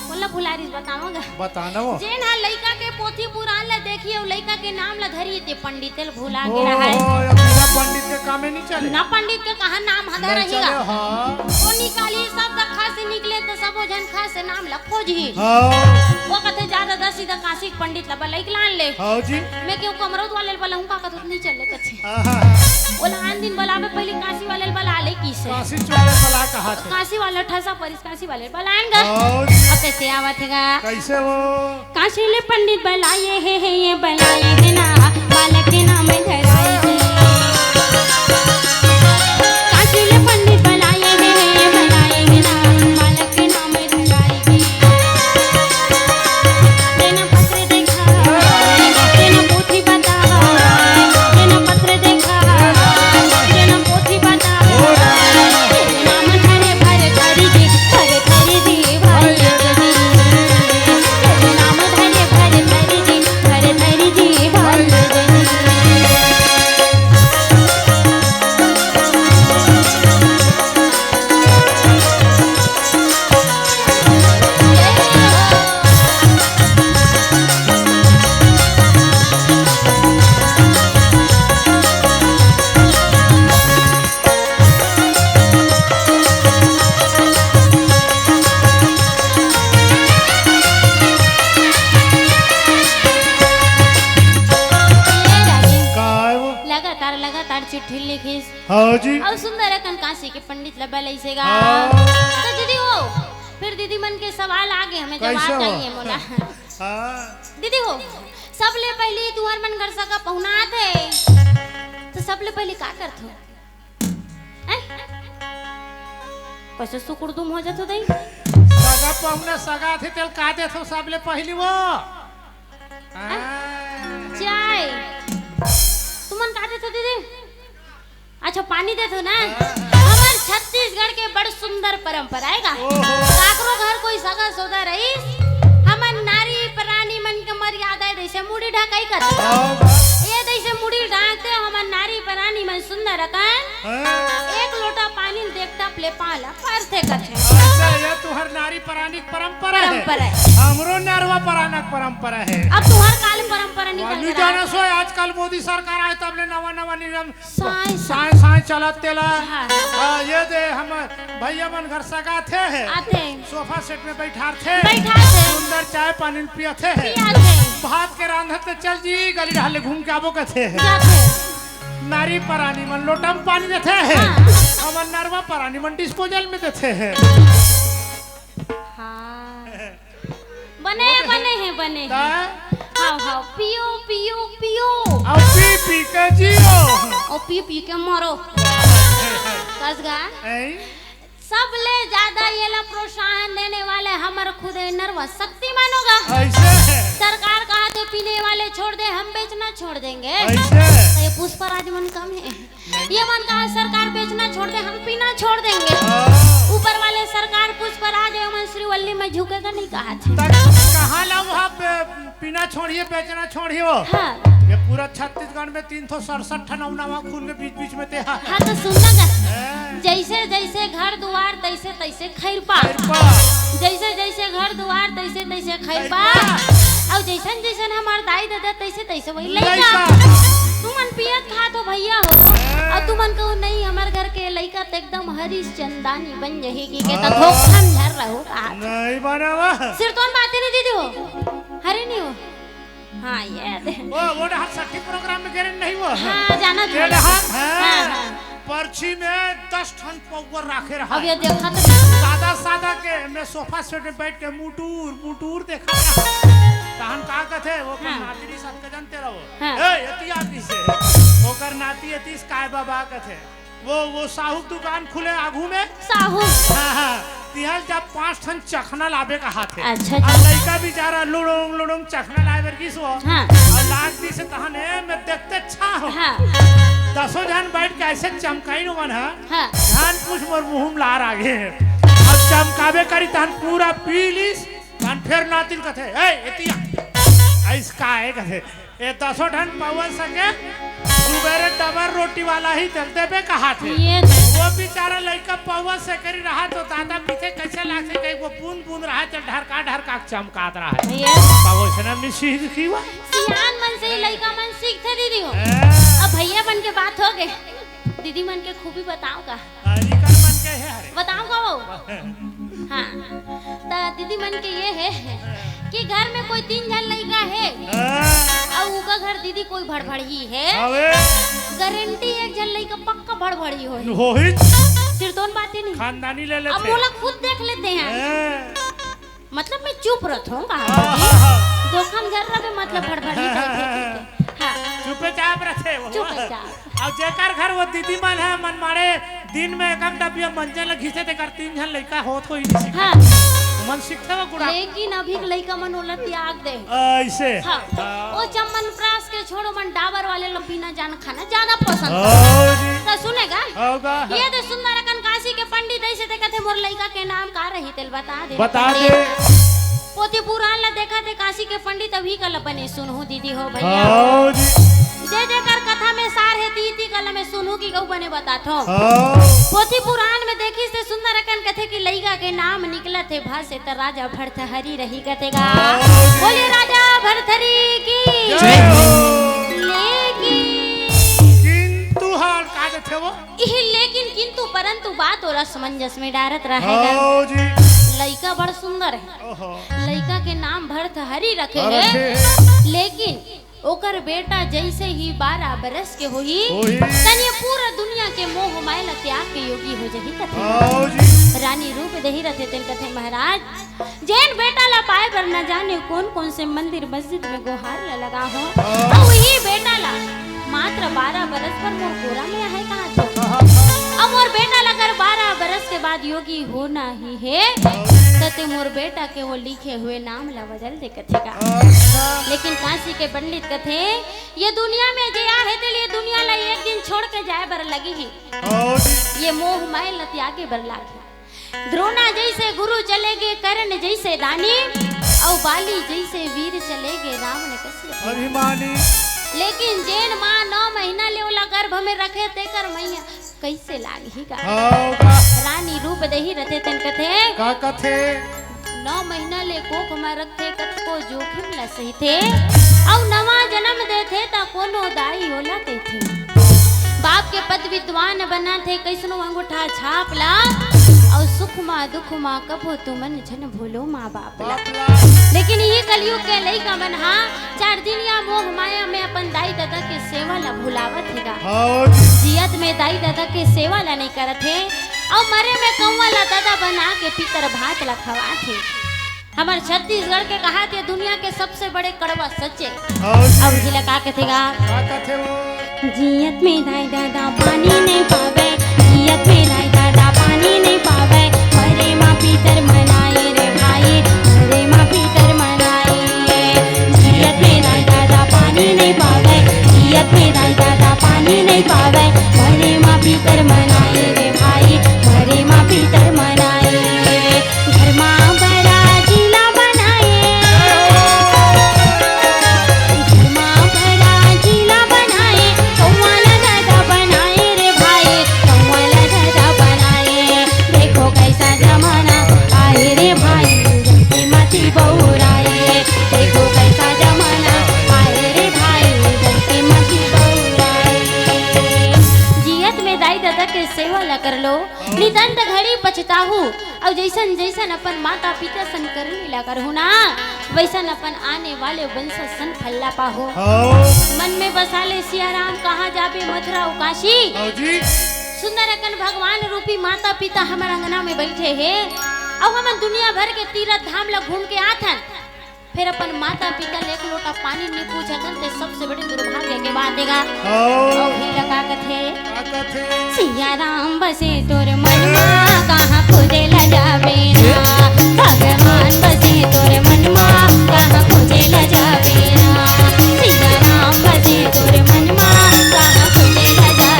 कौन ला भुला रिस, बतावँव गा। बताना वो। जेन ह लइका के पोथी पुराण ला देखही अउ लइका के नाम ला धरही, ते पंडित ल भुला गे रहय। ओहो, ये बिना पंडित के कामे नइ चले। बिना पंडित के कहाँ नाम ह धरही गा। हाँ। ओ निकालही, सब दखा से निकले त सबो झन खा से नाम ला खोजही। हाँ। ओ कथे, "जा ददा, सीधा काशी के पंडित ला बलई के लान ले।" हाँ जी। मैं केहेंव कमरौद वाले ल बलाहूँ, का कथे, "नइ चले," कथे। हाँ, हाँ, हाँ। ओला आन दिन बलाबे, पहिली काशी वाले ल बला ले किसे। काशी वाले ल बला कहा थे। काशी वाले ठसा परिस, काशी वाले ल बलान गा। हाँ जी। अब कइसे आवत हे गा? कइसे वो? काशी ले पंडित बलाए हे, हे, ये बलाए हे ना, बालक के नाम धराए हे। काशी ले पंडित बलाए हे, हे, ये बलाए हे ना, बालक के नाम धराए हे। तेन पत्र देखा, तेन पोथी बतावा, तेन पत्र देखा, तेन पोथी बतावा। तेन नाम धरे भर धर जी, भर धर जी, भर धर जी। लगातार लगातार चिट्ठी लिखिस। हाँ जी। अउ सुंदर अकन काशी के पंडित ला बलइसे गा। हाँ। त दीदी हो, फेर दीदी मन के सवाल आगे, हमें जवाब कइसे हो? चाहिए मोला। हाँ। दीदी हो, सबले पहिली तुहर मन घर सगा पहुना आथे, त सबले पहिली का करथो? हैं? कइसे सुकुड़दुम हो जाथो दई? सगा पहुना सगा आथे, तेला का देथो सबले पहिली वो? हाँ। चाय। तुमन का देथो दीदी? अच्छा, पानी देथो ना? हाँ। हमर छत्तीसगढ़ के बड़ सुंदर परंपरा हे गा। ओहो। काकरो घर कोई सगा सोदा रहिस, हमन नारी परानी मन के मर्यादा ए दइसे मुड़ी ढकई करथन। हाँ। ए दइसे मुड़ी ढांकते हमन नारी परानी मन सुंदर अकन। हाँ। एक लोटा पानी ल देखत ले पाँव ला परथे कथे। अच्छा, ये तुहर नारी परानी के परंपरा हे। परंपरा हे। हमरो नरवा पराना के परंपरा हे। अब तुहर काल परंपरा निकल वाली के जाना रहा। सो, आजकल मोदी सरकार आए तब ले नवा नवा नियम साँय, साँय, साँय चलत तेला। हाँ। हाँ, ये दे हम भैया मन घर सगा आथे हे। आथे। सोफा सेट में बइठारथे। बइठारथे। सुंदर चाय पानी पियथे हे। पियथे। भात के रांधत ले चल जी, गली डहर ले घूम के आबो कथे हे। जाथे। नारी परानी मन लोटा में पानी देथे हे। हाँ। हमर नरवा परानी मन डिस्पोजल में देथे हे। हाँ। बने, बने हे, बने हे। का? हाव, हाव, पियो, पियो, पियो। अउ पी, पी के जियो। अउ पी, पी के मरो। कस गा। ऐं? सबले ज्यादा ये ला प्रोत्साहन देने वाले हमर खुदे नरवा शक्तिमान होगा। अइसे हे। सरकार कहा थे पीने वाले छोड़ दे, हम बेचना छोड़ देंगे। अइसे हे। तो ये पुष्पराज मन कम हे। ये मन कहा सरकार बेचना छोड़ दे, हम पीना छोड़ देंगे। हाँ। ऊपर वाले सरकार पुष्पराज एवं श्रीवल्ली में झुकेगा नहीं कहा थे। तब कहाँ ला वहाँ पे पीना छोड़िए, बेचना छोड़िए वो। हाँ। ये पूरा छत्तीसगढ़ में तीन सौ सड़सठ ठन अउ नवा खून के बीच बीच में ते हा। हाँ, तो सुन ना गा। हैं? जइसे जइसे घर दुआर तइसे तइसे खैरपा। खैरपा। जइसे जइसे घर दुआर तइसे तइसे खैरपा। खैरपा। अउ जइसन जइसन हमर दाई ददा तइसे तइसे वही लइका। लइका। तुमन पियत खात हो भैया हो। हैं? अउ तुमन कहो नहीं हमर घर के लइका त एकदम हरीश चंदानी बन जही कि के त हाँ। धोखा में धर रहो कहा। नहीं बनावा। सिर तोन बात नहीं दीदी हो। हरे नहीं हो। हाँ, ये दे। वो, वो डहर सट्ठी प्रोग्राम में गे रहेन नहीं वो? हाँ, जाना ये था। डहर, हाँ। हाँ, हाँ। पर्ची में दस ठन पौवर राखे रहा। अब ये देखा तो नहीं। सादा, सादा के, मैं सोफा सेट में बैठ के मुटुर, मुटुर देखा रहा। तहन का कथे, वो हाँ। नातिनी साथ के जानते रहो। हाँ। ए, एती आती से। ओकर नाती एती से काय बाबा कथे। वो, वो साहू के दुकान खुले आगू में। साहू। हाँ, हाँ। तिहाल जब पाँच ठन चखना लाबे कहा थे। अच्छा, अब अच्छा। लइका बेचारा लुड़ोंग, लुड़ोंग चखना लाए बर गिस वो। हाँ। अउ लाग दिस तहन ए, मैं देखते अच्छा हो। हाँ। दसों झन बैठ के ऐसे चमकाइन ओमन ह। हाँ। धान पूछ मोर मुँह म लार आगे। अब चमकाबे करी तहन पूरा पी लिस, तहन फेर नातिन कथे, "ए, एतिया।" ऐस का हे कथे, "ए दसों झन पउवा सेके, सुबेरे डबल रोटी वाला ही तेल देबे कहाथे।" ये वो बेचारा लइका पउवा सेकरी रहा तो दादा पीछे कैसे लागथे, कहीं वो बूंद बूंद रहा, चल ढरका ढरका के चमकात रहा। ये पउवा से ना मिसी की हुआ। सियान मन से ही लइका मन सीखथे दीदी हो। ए। अब भैया मन के बात हो गए, दीदी मन के खूबी बताओ का? अरे, कर मन के हे हरे। बताओ का वो? हाँ, त दीदी मन के ये हे कि घर में कोई तीन झन लइका हे, हाँ। अउ उका घर दीदी कोई भड़भड़ही हे, अबे। गारंटी एक झन लइका पक्का भड़भड़ही होही। होही। सिरतोन बात ही नहीं। खानदानी ले लेथे। अब मोला खुद देख लेते हैं। हाँ। मतलब मैं चुप रहत हूँ, कहा हाँ, जी? हाँ, हाँ। धोखा में जर रहे, मतलब भड़भड़ी हाँ, हाँ, करके, हाँ। ठीक है। हाँ। चुपे चाप रहते वो। चुपे चाप। अब जेकर घर वो दीदी मन हे, मन मारे दिन में एक एक डबिया मंजन ल घिसे, तेकर तीन झन लइका होत होही नहीं सीखा। हाँ। मन सीखते वो गुड़ा। लेकिन अभी के लइका मन ओला त्याग दे। ऐसे। हाँ। हाँ। वो चमन प्रास के छोड़ो, मन डाबर वाले ल बिना जान खाना ज्यादा पसंद हाँ करथे। जी। त सुनेगा? होगा। ये दे सुंदर अकन काशी के पंडित ऐसे ते कथे मोर लइका के नाम का रही तेल बता दे। बता दे। पोथी पुराण ला देखा थे काशी के पंडित अभी कल बने सुनहु दीदी हो भैया। हाँ जी। जे जेकर कथा में सार हे ती ती कल में सुनहु की गऊ बने बता थो। हाँ। पोथी पुराण में देखिस ते सुंदर अकन कथे कि लइका के नाम निकलत हे भाषे त राजा भरथहरी रही कथे गा। हाँ। बोलिए राजा भरथरी की। जय हो। लेकिन किंतु हाल का देथे वो? इही लेकिन किंतु परंतु बात और असमंजस में डारत रहेगा। हाँ जी। लइका बड़ सुंदर हे। ओहो। लइका के नाम भरथहरी रखे हाँ, हे, रखे हे। लेकिन ओकर बेटा जैसे ही बारह बरस के होही, होही। तनिए पूरा दुनिया के मोह माया ला त्याग के योगी हो जही कथे। हाँ जी। रानी रूप देही रथे तेन कथे महाराज, जेन बेटा ला पाए बर न जाने कोन कोन से मंदिर मस्जिद में गोहार ला लगा हो, हाँ। अउ वही बेटा ला मात्र बारह बरस बर मोर गोरा में आहे कहा थो। हाँ, हाँ। अब मोर बेटा ला अगर बारह बरस के बाद योगी होना ही हे, त ते मोर बेटा के वो लिखे हुए नाम ला बदल दे कथे का। अच्छा। लेकिन काशी के पंडित कथे, ये दुनिया में जे आहे तेल ये दुनिया ला एक दिन छोड़ के जाए बर लगी ही। हाँ जी। ये मोह माया ला त्यागे बर लागे। द्रोणा जैसे गुरु चले गे, कर्ण जैसे दानी, अउ बाली जैसे वीर चले गे रावण कश्यप। अभिमानी। लेकिन जेन माँ नौ महीना ले ओला गर्भ में रखे, तेकर मैया कैसे लागही गा? हाँ गा। रानी रूप देही रथे तेन कथे। का कथे? नौ महीना ले कोख में रखथे, कतको जोखिम ला सहिथे, अउ नवा जन्म देथे, त कोनो दाई ओला कहिथे। बाप के पद विद्वान बनाथे, कैसनो अंगूठा छाप ला, अउ सुख मा दुख मा कभो तुमन झन भूलो माँ बाप ला। बाप ला। लेकिन ये कलयुग के लइका मन हा चार दिनिया मोह माया में अपन दाई ददा के सेवा ला भुलावत हे गा। हाँ जी। जियत में दाई ददा के सेवा ला नहीं करत हे, अउ मरे में कौवा ला ददा बना के पितर भात ला खवात हे। हमर छत्तीसगढ़ के कहात हे दुनिया के सबसे बड़े कड़वा सच्चे। हाँ जी। अब जिला का कथे गा? का कथे वो? जियत में दाई ददा पानी नहीं पावे, जियत में दाई ददा पानी नहीं पावे, मरे मा पितर मनाए रे भाई, मरे मा पितर मनाए। जियत में दाई ददा पानी नहीं पावे, जियत में दाई ददा पानी नहीं पावे, मरे मा पितर मनाए रे भाई, मरे मा पितर मनाए। घर मा बराजीला बनाए, घर मा बराजीला बनाए, कौवाला दादा बनाए रे भाई, कौवाला दादा बनाए। देखो कैसा जमाना आए रे भाई, जैसे मती बउराए। देखो कैसा जमाना आए रे भाई, जैसे मती बउराए। जियत में दाई ददा के सेवा ला कर लो, निदंत घड़ी पछताहू। अउ जैसन जैसन अपन माता पिता सन करनी ला करहु ना, वैसन अपन आने वाले वंशज सन फल ला पाहु। हाँ। मन में बसा ले सिया राम, कहाँ जाबे मथुरा अउ काशी। हाँ जी। सुंदर अकन भगवान रूपी माता पिता हमर अंगना में बैठे हे, अउ हमन दुनिया भर के तीरथ धाम ला घूम के आथन। फेर अपन माता पिता ले एक लोटा पानी नी पूछत हन, ते सबसे बड़े दुर्भाग्य के बात हे गा। हाँ। अउ ही लगा कथे, का कथे? सिया राम बसे तोर मन मा, कहाँ खोजे ला जाबे ना। भगवान बसे तोर मन मा, कहाँ खोजे ला जाबे ना। सिया राम बसे तोर मन मा, कहाँ खोजे ला जाबे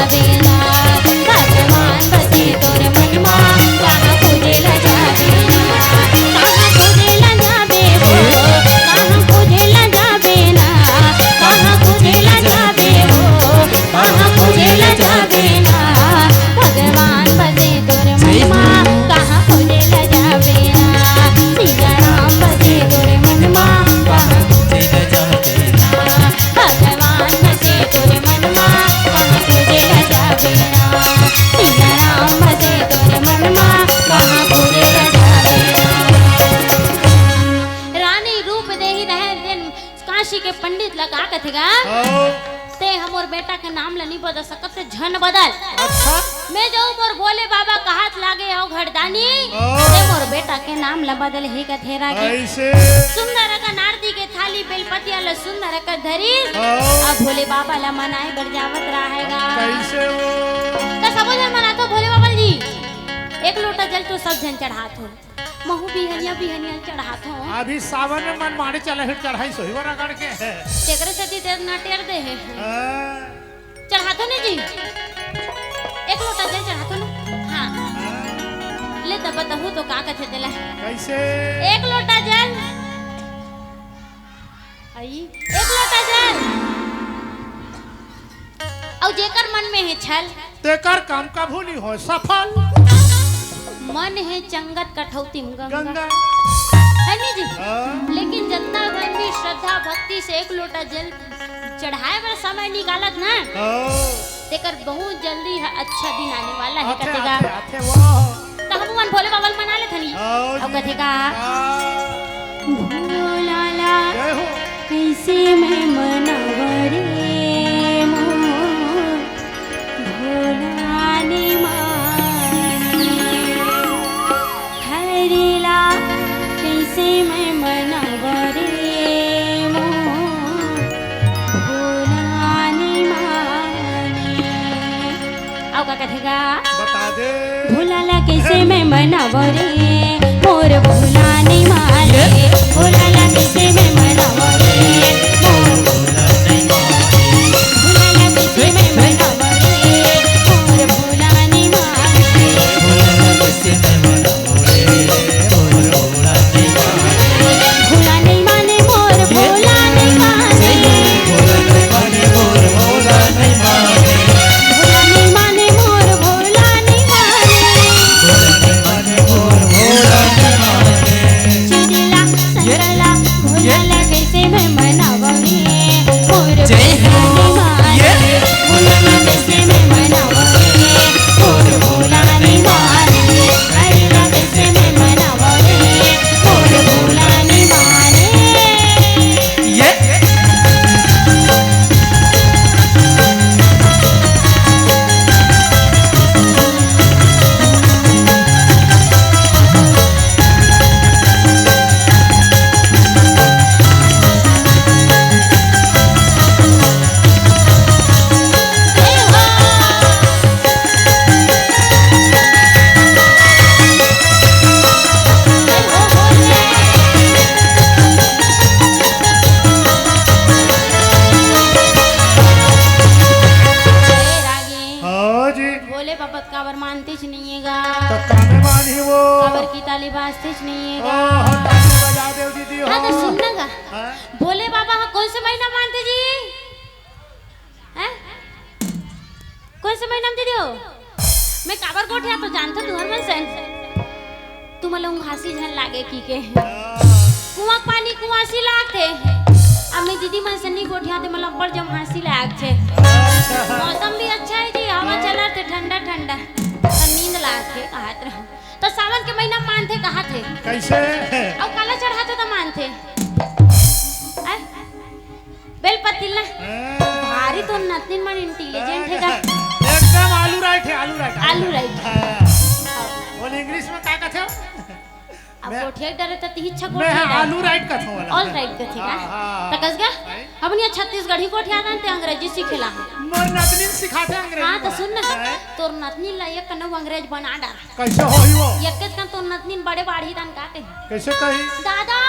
बेटा के नाम ल नहीं बदल सकत, ते झन बदल। अच्छा। मैं जाऊं मोर भोले बाबा कहत लागे हव घरदानी, ओ। ते मोर बेटा के नाम ल बदलही कथे रागी। ऐसे। सुंदर अकन आरती के थाली बेलपतिया ल सुंदर अकन धरी, ओ। अब भोले बाबा ल मनाए बर जावत रहेगा। कैसे वो? त सबो झन मनाथो भोले बाबा जी, एक लोटा जल तो सब झन चढ़ाथो। महू बिहनिया बिहनिया चढ़ाथो। अभी सावन में मनमानी चले हे, चढ़ाई सोही बर रगड़ के। तेकरे सेती तेर नटेर दे हे। हाँ। चढ़ाथो ने जी, एक लोटा जल चढ़ाथो ना। हाँ। हाँ। ले तब बताहूँ तो का कथे तेला। कैसे? एक लोटा जल। आई, एक लोटा जल। अउ जेकर मन में हे छल, तेकर काम कभू नहीं हो सफल। मन हे चंगत कठौती में गंगा। गंगा। है नी जी? हाँ। लेकिन जतना मन में श्रद्धा भक्ति से एक लोटा जल चढ़ाए बर समय निकालत ना, हाँ। तेकर बहुत जल्दी ह-, अच्छा दिन आने वाला हे, आथे, कथे गा। आथे, आथे, वाह। त हमू मन भोले बाबा ल मना लेथन। हाँ अउ जी। कथे गा, हाँ। भोला ला जय हो। कइसे मैं मनावं रे मोर भोला ने माने। हरि ला कइसे मैं मनावं रे मोर भोला ने माने। अउ का कथे गा? बता दे। भोला ला कइसे मैं मनावं रे, मोर भोला नइ माने। भोला ला कइसे मैं मनावं रे, मोर भोला नइ माने। भोला ला कइसे मैं मनावं रे, मोर भोला नइ माने। भोला नइ माने। भोला नइ माने, मोर भोला नइ माने। भोला नइ माने, मोर भोला नइ माने। भोला नइ माने, मोर भोला नइ माने। भोला नइ माने, मोर भोला नइ माने। चुड़ैला, ये संकला, भोला ये ला कइसे मैं मनावं रे? मोर जय भोला हो। नइ माने। ये भोला ला कइसे मैं मनावं रे? मोर भोला नइ माने। अरे ला कइसे मैं मनावं रे? मोर भोला नइ माने। ये ए रागी। हाँ जी। भोले बाबा काबर मानतेच नइये गा। त कामे मानही वो? काबर कि ताली बाजतेच नइये गा। ओहो, ताली बजा देव दीदी हो। हाँ, त सुन ना गा। हाँ? भोले बाबा ह कोन से महीना म आथे जी? हैं? कोन से महीना म दीदी हो? मैं काबर गोठियाथों जानथो तुहर मन से? तुमन ला उंघासी झन लागे कहिके। कुआं के पानी कुआसी लागथे। अब मैं दीदी मन से नइ गोठियाथों, मोला अब्बड़ जम्हासी लागथे। मौसम भी अच्छा हे जी, हवा चलत हे ठंडा ठंडा। त नींद लागथे कहत रहे। त सावन के महीना म मानथे कहत हे। कइसे? अउ काला चढ़ाथे त मानथे। आय? बेल पत्ती ल ना। हाँ। भारी तोर नतनीन मन intelligent हे गा। एकदम आलू right हे, आलू right, आलू right। हाँ। बोल, English में का कथे हो? अब मैं गोठिया के डरे त तिही अच्छा मैं गोठिया हाँ, डरे। All right कथों वाला। All right कथे का? हाँ, हाँ, हाँ। त कस गा? भाई। हमनी छत्तीसगढ़ी गोठियाथन ते अंग्रेजी सिखेला। मोर नतनीन सिखाथे अंग्रेजी हाँ, त बोला। सुन ना। हैं? तोर नतनीन ला एक कनऊ अंग्रेज बना डार। कइसे होही वो? एके कन तोर नतनीन बड़े बाढ़ही तन का कही? कइसे कही? दादा,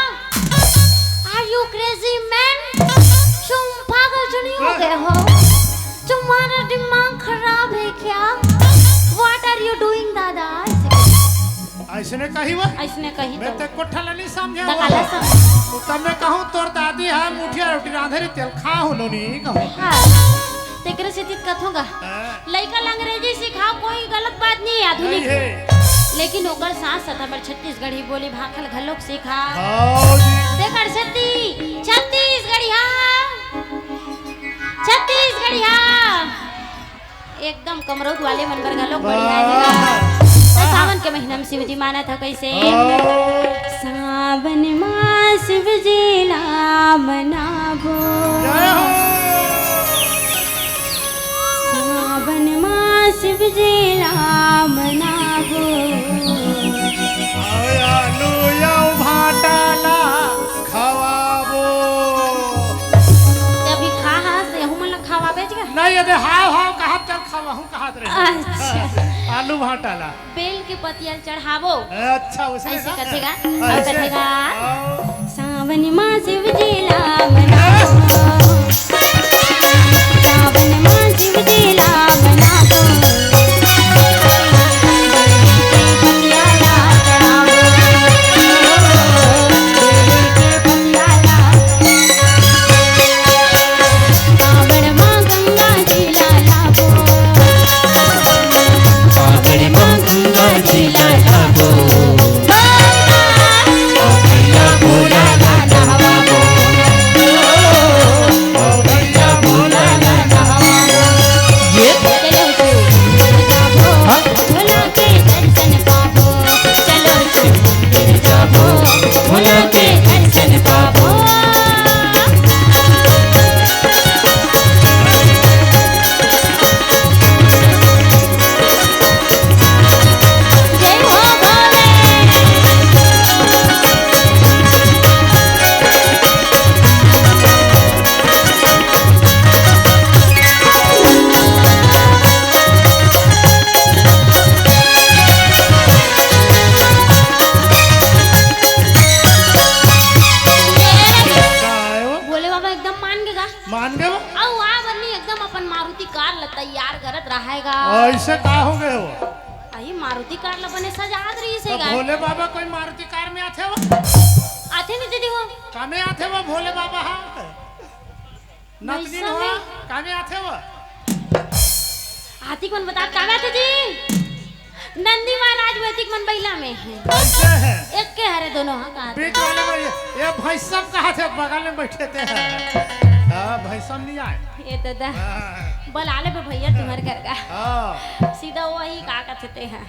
are you crazy man? तुम पागल तो नहीं हो गए हो? तुम्हारा दिमाग खराब है क्या? What are you doing, दादा? अइसने कही वो? अइसने कही मैं तो। ते कोठा ला नइ समझे त हो। काला समझे? त तब मैं कहूँ, तोर दादी ह मुठिया रोटी रांधे रही, तेल खा हो लो नहीं कहूँ। हाँ, तेकरे सेती कथों गा। हाँ। लइका ल अंग्रेजी सिखाव, कोई गलत बात नइ हे, आधुनिक। नइ हे। लेकिन ओकर साथ-साथ हमर छत्तीसगढ़ी बोली भाखा ल घलोक सिखाव। हाँ जी। तेकर सेती छत्तीसगढ़िया, छत्तीसगढ़िया एकदम कमरौत वाले मन बर घलोक बढ़िया हे। वाह। त सावन के महीना म शिव जी मानत हव कइसे? हाँ। सावन मा शिव जी ला मनाबो। जय हो। जेला मनाबो। अउ आलू अउ भांटा ला खवाबो। ते अभी खा हस, यहू मन ला खवाबे का? नहीं, ये दे हाव हाव कहत चल खवाहूं कहत रहे। अच्छा। आलू भांटा ला। बेल के पतिया ल चढ़ाबो। अच्छा, उसने अइसे कहा? कथे गा, अउ अइसे? कथे गा, अउ सावन मा शिव जी ला मनाबो। सावन मा शिव जी ला मनाबो। पतिया ला चढ़ाबो। कावड़ मा गंगा जी ला लाबो। कावड़ मा गंगा जी ला लाबो। भैया भोला ला नहवाबो। भैया भोला ला नहवाबो। ये चलो हाँ? भोला के दर्शन पाबो। चलो गिर जाबो, भोला के दर्शन पाबो। जय हो भोले। का आय वो? भोले बाबा एकदम मान गे गा। मान गे वो? अउ आ बन्नी एकदम अपन मारुति कार ला तैयार करत रहे गा। अइसे का हो गे वो? अई मारुति कार ला बने सजात रहिस हे तो गा। भोले बाबा कोई मारुति कार में आथे वो? आथे नहीं दीदी वो। कामे आथे वो भोले बाबा हा? नतनीन हो, कामे आथे वो? आतिक मन बतात कामे आथे जी। नंदी महाराज वैतिक मन बइला में हे। अइसे हे। एक के हरे दोनों, हाँ, कहा बीच वाले में ये, ये भाई सब कहा थे, बगल में बैठे थे। हाँ, भाई सब नहीं आए। ये दादा। हाँ। बला ले बे भैया तुम्हारे घर का। हाँ। सीधा वही का कहते हैं।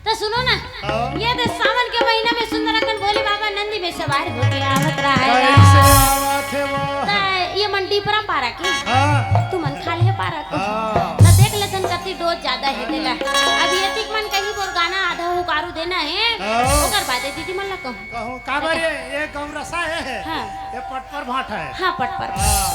तो सुनो ना, हाँ। ये दे सावन के महीना में सुंदर अकन भोले बाबा नंदी में सवार होके आवत रहा है। कैसे आवत हे वो? त ये मन डीपरा पारा के। हाँ। तू मन खा ले पारा को। हाँ। त देख लेथन कति डोज ज्यादा हे तेला। अब ये तिक मन कहीं बोर गाना आधा हुकारू देना हे। हाँ। ओकर बादे दीदी मन ला कहूँ। कहूँ, काबर ये, ये गौरसा हे, हे। हाँ। ये पटपर भांटा हे। हाँ, पटपर। हाँ।